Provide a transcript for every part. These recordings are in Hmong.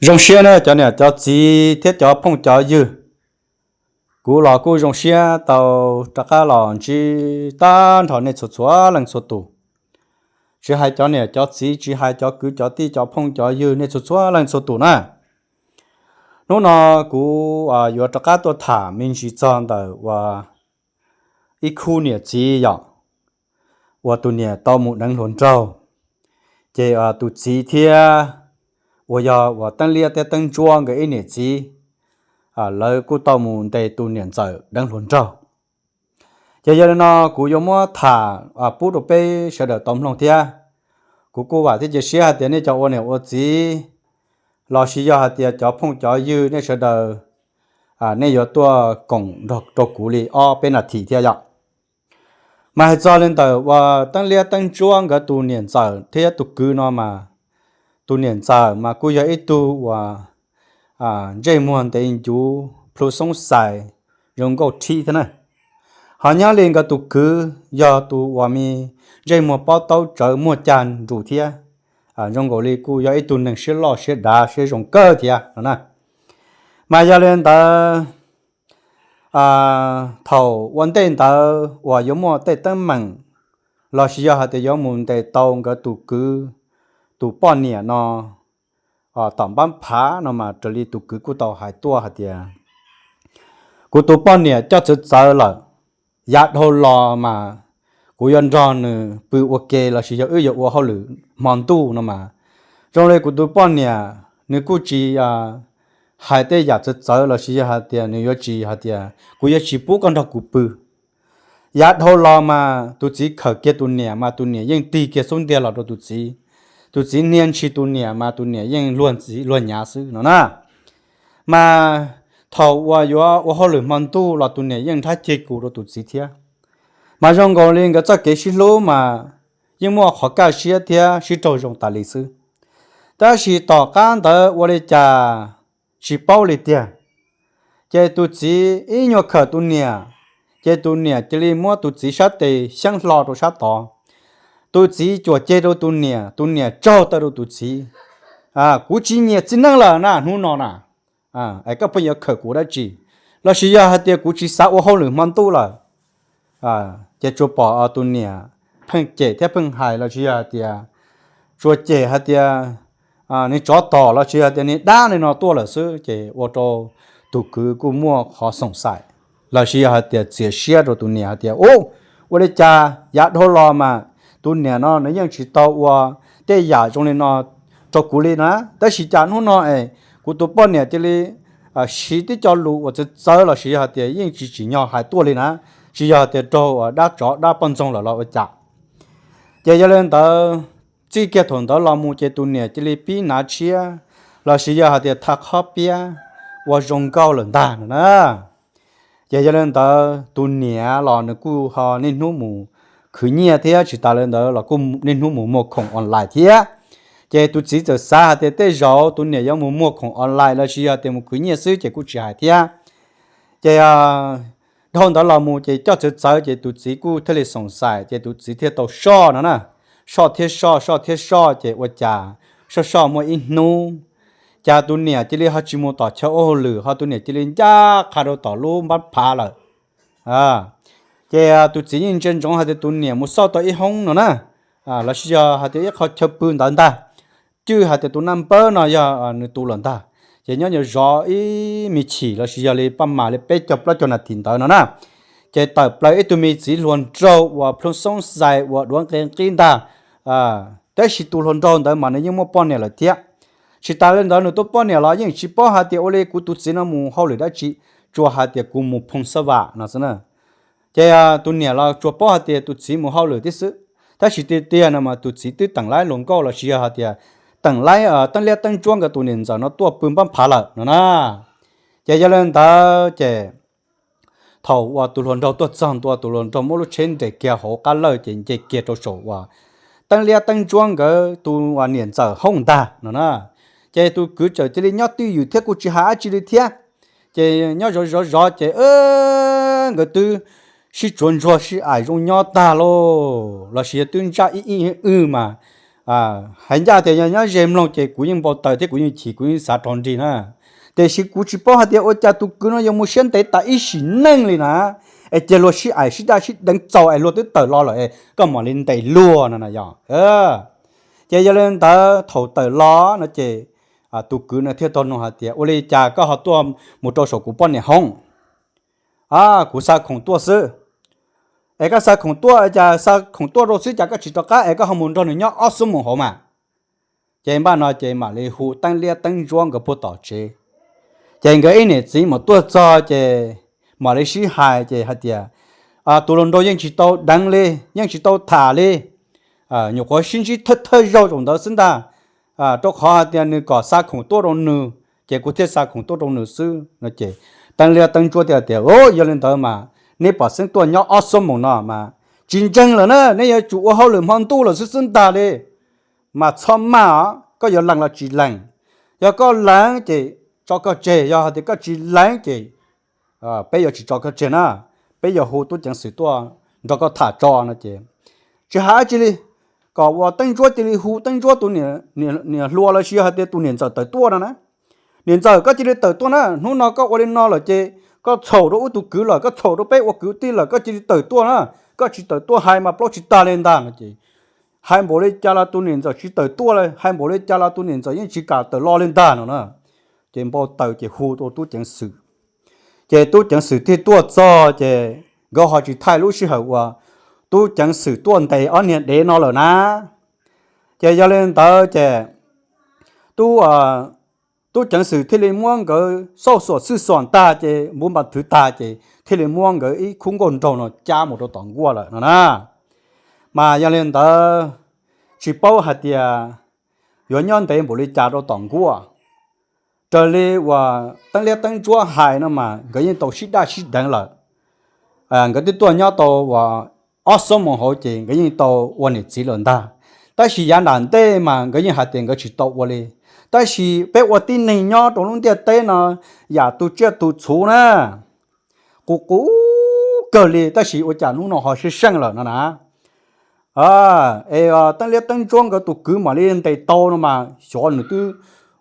Zoo siab na cov niam cov txiv thiab cov phooj cov ywg, kuv los kuj zoo siab tau rov qab los ntsib tag nrho nej txhua txhua leej txhua tus. Tsis hais cov niam cov txiv, tsis hais cov kwv cov tij, cov phooj cov ywg, nej txhua txhua leej txhua tus na. Hnub no kuv yuav rov qab tuaj tham me ntsis txog ntawm uas ib khub niam txiv yom, uas tus niam tau mus deev hluas nraug, ces tus txiv thiab uas yog uas Teeb Liab thiab Teeb Ntsuab nkawd ib niam txiv, lawv kuj tau mus ntes tus niam ntxawm deev hluas nraug. Ces yog li no kuv yuav muab tham pub rau peb sawv daws tau mloog thiab. Kuv kuj vam thiab cia siab hais tias nej cov ua niam ua txiv los sis yog hais tias cov phooj cov ywg nej sawv daws, nej yuav tuaj koom nrog rau kuv li ob peb nas this thiab yom. Mas hais txog li ntawm uas Teeb Liab Teeb Ntsuab nkawd tus niam ntxawm thiab tus kwv no mas, tus niam ntxawm mas kuj yog ib tug uas ntsej muag ntev ncuv plhu xoob xais, zoo nkauj thib thiab na. Ho nyob li nkawd tus kwv yog tus uas me ntsej muag pob taub tsawv muag cag nrus thiab, zoo nkaus li kuj yog ib tug neeg siab loj siab dav siab zoo kawg thiab no na. Mas yog li ntawd, thaum ua ntej ntawd uas yuav muaj tej teeb meem los sis yog hais tias yuav mus ntes tau nkawd tus kwv tus poj niam no tom npab phav no mas raws li tus kwv kuj tau hais tuaj hais tias, kuv tus poj niam coj txawv txawv lawm, yav dhau los mas kuv yuav nrog nws pw ua ke los sis yog wb yuav ua hauj lwm hmo ntuj no mas, zoo li kuv tus poj niam nws kuj tsis hais tej yam txawv txawv los sis yog hais tias nws yuav tsis hais tias kuv yuav tsis pub koj nrog kuv pw. Yav dhau los mas tus txiv khawm kiag tus niam mas tus niam yeej tig kiag xub ntiag los rau tus txiv. Tus txiv hnia ntshis tus niam mas tus niam yeej luag ntxiv luag nyav xwb no na. Mas thaum uas yuav ua hauj lwm hmo ntuj los tus niam yeej nrhab ceg kuv rau tus txiv thiab. Mas zoo nkaus li nkawd txoj kev sib hlub mas yeej muaj qhov kaj siab thiab sib raug zoo tas li xwb. Tab sis tom qab ntawd ua li cas tsis paub li tiag, ces tus txiv ib nyuag khawm tus niam, ces tus niam cia li muab tus txiv sab tes xyeeb hlo rau sab tod. Tus txiv cuam ceg rau tus niam, tus niam tsaug taw rau tus txiv, kuv tsis nyiam txiv neej lawm na hnub no na, es koj pheej yuav khawm kuv dab tsi? Los sis yog hais tias kuv tsis xav ua hauj lwm hmo ntuj lawm? Ces tsuas pom tus niam pheej cem thiab pheej hais los sis yog hais tias tsuas cem hais tias nws tsov tom los sis yog tias nws dab li no tuaj lawm xwb, ces ua rau tus kwv kuj muaj qhov xoom xaim los sis yog hais tias txias siab rau tus niam hais tias, u, ua li cas yav dhau los mas tus niam no nws yeej tsis tau ua tej yam zoo li no rau kuv li na, tab sis cas hnub no es kuv tus poj niam cia li siv tib co lus uas txawv txawv los sis yog hais tias yeej tsis tsim nyog hais tuaj li na, tsis yog hais tias raug dab tsov dab poj ntxoog lawm los ua cas? Ces yog li ntawd, txij kiag thaum ntawd los mus ces tus niam cia li pib hnav tshiab los sis yog hais tias tha qhob piab ua zoo nkauj lawm ntag no na. Ces yog li ntawd tus niam los nws kuj ho niaj hnub mus khwv nyiaj thiab tsis tas li ntawd los kuj niaj hnub mus muag khoom online thiab. Ces tus txiv txawm xav hais tias tej zaum tus niam yuav mus muag khoom online los sis yog tias mus khwv nyiaj xwb ces kuj tsis hais thiab. Ces dhau ntawd los mus ces coj txawv txawv ces tus txiv kuj thiaj li xoom xaim ces tus txiv thiaj tau soj no na. Soj thiab soj, soj thiab soj ces ua cas soj soj muaj ib hnub, cas tus niam cia li ho tsis mus tom chaw ua hauj lwm ho tus niam cia li ncaj qha rau tom lub npab phav lawm. Ces tus txiv yeej ntsia ntsoov hais tias tus niam mus xauj tau ib hoob no na, los sis yog hais tias ib qho chaw pw ntawd ntag, cwj hais tias tus naj npawb no yog nws tus lawm ntag. Ces nyob nyuag zov ib me chim los sis yog li paj mas li peb caug plaub caug nas this ntawd no na, ces tawm plaws ib tug me txiv hluas nraug uas plhu xoob xais uas duav nqe nqib ntag. Tab sis tus hluas nraug ntawd mas nws yeej muaj poj niam lawm thiab. Tsis tas li ntawd nws tus poj niam los yeej tsis paub hais tias ua li kuv tus txiv no mus hauj lwm dab tsi, tsuas hais tias kuv mus phoo xab vam no xwb na. Ces tus niam los tsuas paub hais tias tus txiv mus hauj lwm tib xwb, tab sis tiag tiag no mas tus txiv twb teem laib hluas nkauj los sis yog hais tias teem laib teeb liab teeb ntsuab nkawd tus niam ntxawm no tuaj pw npab phav lawm no na. Ces yog li ntawd ces thaum uas tus hluas nraug tuaj txog ntua, tus hluas nraug muab lub tsheb nres kiag hauv qab lawj ces nce kiag rau saum uas teeb liab teeb ntsuab nkawd tus uas niam ntxawm hoob ntag no na. Ces tus kwv txawm cia li nyob twj ywm thiab kuj tsis hais dab tsi li thiab. Ces nyob zov zov zov ces nkawd twb sib tsuav ntsuag sib aim zoo nyob tag lauj, los sis yog twb ntsaj ib ib wb mas Hais ncaj tias yog nyob ze mloog ces kuv yeej npau taws thiab kuv yeej chim, kuv yeej xav rov nrig na. Tiam sis kuv tsis paub hais tias ua cas tus kwv no yuav mus siab ntev tas ib sim neej li na, es cia luag sib aim sib daj sib deev txaus es luag twb tawm los lawm es koj mam li ntes luag no na yog. Ces yog li ntawd thaum tawm los no ces tus kwv no thiaj tau nug hais tias ua li cas koj ho tuaj mus rau saum kuv poj niam hoob? Kuv xa khoom tuaj xwb. Es koj xa khoom tuaj, cas xa khoom tuaj rau xwb cas koj tsis rov qab es koj ho mus nrog nws nyob ob xuab moos hauv mas. Ces npaj no ces mam li hu Teeb Liab Teeb Ntsuab nkawd puag tom tsev. Ces nkawd ib niam txiv mam tuaj txog ces mam li sib hais ces hais tias tus hluas nraug yeej tsis tau deev li, yeej tsis tau tham li, nyuam qhuav sib ntsib thawj thawj zaug zaum ntawd xwb ntag, rau qhov hais tias nws kom xa khoom tuaj rau nws, ces kuv thiaj xa khoom tuaj rau nws xwb no ces Teeb Liab Teeb Ntsuab thiaj tias, Yog li ntawd mas neb pom xeeb tuaj nyob ob xuab moos no mas tsis ntseeg lawm na, neb yuav tsum ua hauj lwm hmo ntuj lawm xwb xwb ntag li. Mas txhob maj os, koj yuav lees los tsis lees. Yog koj lees ces tso koj tseg, yog hais tias koj tsis lees ces peb yuav tsis tso koj tseg na, peb yuav hu tub ceev xwm tuaj nrog koj tham tso no ces tsis hais dab tsi li, kom uas Teeb Ntsuab cia li hu Teeb Ntsuab tus niam hluas los sis yog hais tias tus niam ntxawm tawm tuaj no na. Niam ntxawm, koj cia li tawm tuaj na, hnub no koj ua li no lawm ces koj txhaum rau wb tus kwv lawm, koj txhaum rau peb ua kwv tij lawm, koj cia li tawm tuaj na, koj tsis tawm tuaj hais mas plaub tsis tag li ntag no ces hais npaum li cas los tus niam ntxawm tsis tawm tuaj li, hais npaum li cas los tus niam ntxawm yeej tsis kam tawm los li ntag no na. Ces npau taws ces hu rau tub ceev xwm. Ces tub ceev xwm thiaj tuaj txog ces nkawd ho tsis thaij lub sij hawm uas tub ceev xwm tuaj ntes ob niag dev no lawm na. Ces yog li ntawd ces tub, tub ceev xwm thiaj li muab nkawd xauj xuam xwj xuam tag ces npuv npas thwv tag ces thiaj li muab nkawd ib khub nkauj nraug no cab mus rau tom nkuaj lawm no na. Mas yog li ntawd tsis paub hais tias yuav nyob ntev npaum li cas rau tom nkuaj. Raws li uas Teeb Liab Teeb Ntsuab hais no mas nkawd yeej tau sib daj sib deev lawm. Nkawd twb tuaj nyob tau uas ob xuab moos hauv ces nkawd yeej tau ua niam txiv lawm ntag. Tab sis yav nram ntej mas nkawd yeej hais tias nkawd tsis tau ua li. Tab sis peb ua tib neeg nyob rau lub ntiaj teb no yam tu tsiaj tu txhuv na, qus qus kawg li, tab sis ua cas hnub no ho sib seej lawm no na. Es Teeb Liab Teeb Ntsuab nkawd tus kwv mam li ntes tau no mas xyov nws twb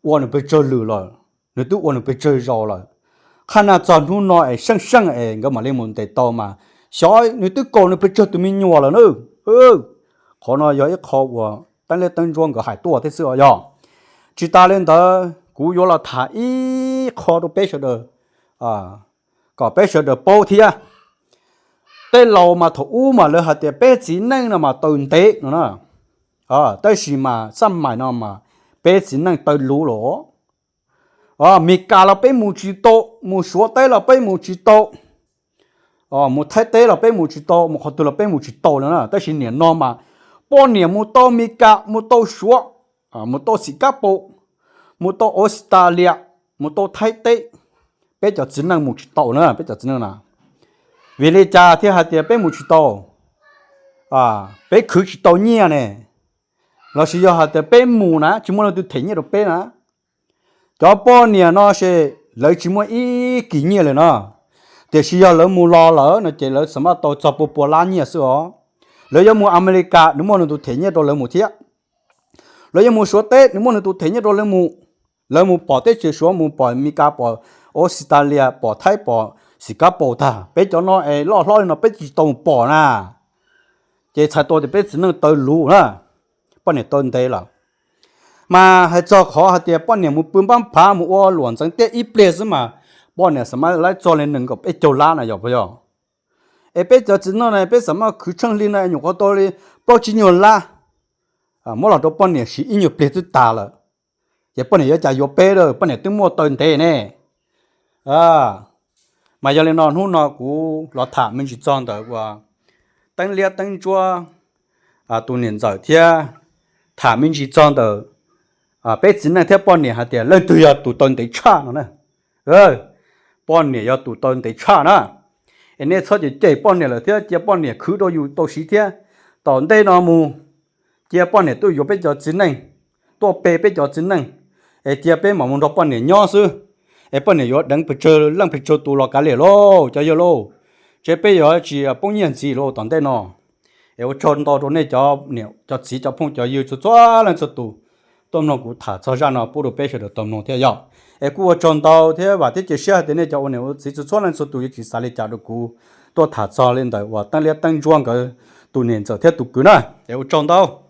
ua nws pes tsawg lwm lawm, nws twb ua nws pes tsawg zaus lawm. Qhab naj txog hnub no es seej seej es nkawd mam li mus ntes tau mas xyov nws twb kaum nws pes tsawg tus me nyuam lawm na. Qhov no yog ib qho uas Teeb Liab Teeb Ntsuab nkawd hais tuaj thiab xwb os yog. Tsis tas li ntawd kuv yuav los tham ib qho rau peb sawv daws, kom peb sawv daws paub thiab. Tej laus mas thaum ub mas lawv hais tias peb txiv neej no mas taw ntev no na, tab sis mas xab mais no mas peb txiv neej taw luv lawm. Mes Kas los peb mus tsis tau, mus Suav teb los peb mus tsis tau, mus Thaib teb los peb mus tsis tau, mus qhov twg los peb mus tsis tau no na. Tab sis nim no mas poj niam mus tau Mes Kas, mus tau Suav, mus tau Xim Kab Paus, mus tau Australia, mus tau Thaib teb, peb cov txiv neej mus tsis tau na, peb cov txiv neej na. Vim li cas thiaj hais tias peb mus tsis tau? Peb khwv tsis tau nyiaj ne, los sis yog hais tias peb mus na tsis muaj leej twg them nyiaj rau peb na. Cov poj niam no ces lawv tsis muaj ib kis nyiaj li no, tiam sis yog lawv mus los lawm no ces lawv xam maj tau txog pua pua lab nyiaj xwb os. Lawv yuav mus Amelikas nws muaj nws tus them nyiaj rau lawv mus thiab. Lawv yuav mus Suav teb nws muaj nws tus them nyiaj rau lawv mus. Lawv mus pom teb chaws Suav, mus pom Mes Kas, pom Australia, pom Thaib, pom Xim Kab Paus tag. Peb cov no es loj hlob li no peb tsis tau mus pom na. Ces txhais tau tias peb txiv neej taw luv na, poj niam taw ntev lawm. Mas hais txog qhov hais tias poj niam mus pw npab phav mus ua luam ntxeev tiaj ib pliag xwb mas poj niam xam maj laib txog li nees nkaum peb caug lab na yog puas yog? Es peb cov txiv neej na peb xam maj khwv tsheej hli no nyuam qhuav tau li plaub tsib nyuag lab, muab los rau poj niam siv ib nyuag pliag twb tas lawm. Ces poj niam yuav cas yuav peb lawm, poj niam twb muaj taw ntev ne. Mas yog li no hnub no kuv los tham me ntsis txog ntawm uas Teeb Liab Teeb Ntsuab tus niam ntxawm thiab tham me ntsis txog ntawm peb txiv neej thiab poj niam hais tias leej twg yog tus taw ntev tshaj no na. Poj niam yog tus taw ntev tshaj na. Es nej txhob cem cem poj niam lawm thiab, cia poj niam khwv rau yus tau siv thiab. Tom ntej no mus cia poj niam tuaj yuav peb cov txiv neej, tuaj pe peb cov txiv neej, es cia peb mam mus nrog poj niam nyob xwb. Es poj niam yuav deev pes tsawg leej pes tsawg tus los kav liam lauj cov yawg lauj. Ces peb yuav tsis poob nyiaj ntxiv lauj tom ntej no. Es ua tsaug ntau rau nej cov niam cov txiv cov phooj cov ywg txhua txhua leej txhua tus tuaj mloog kuv tham txog zaj no pub rau peb sawv daws tau mloog thiab yog. Es kuj ua tsaug ntau thiab vam thiab cia siab hais tias nej cov ua niam ua txiv txhua txhua leej txhua tus yuav tsis xav li cas rau kuv tuaj tham txog li ntawm uas Teeb Liab Teeb Ntsuab nkawd tus niam ntxawm thiab tus kwv na. Es ua tsaug ntau.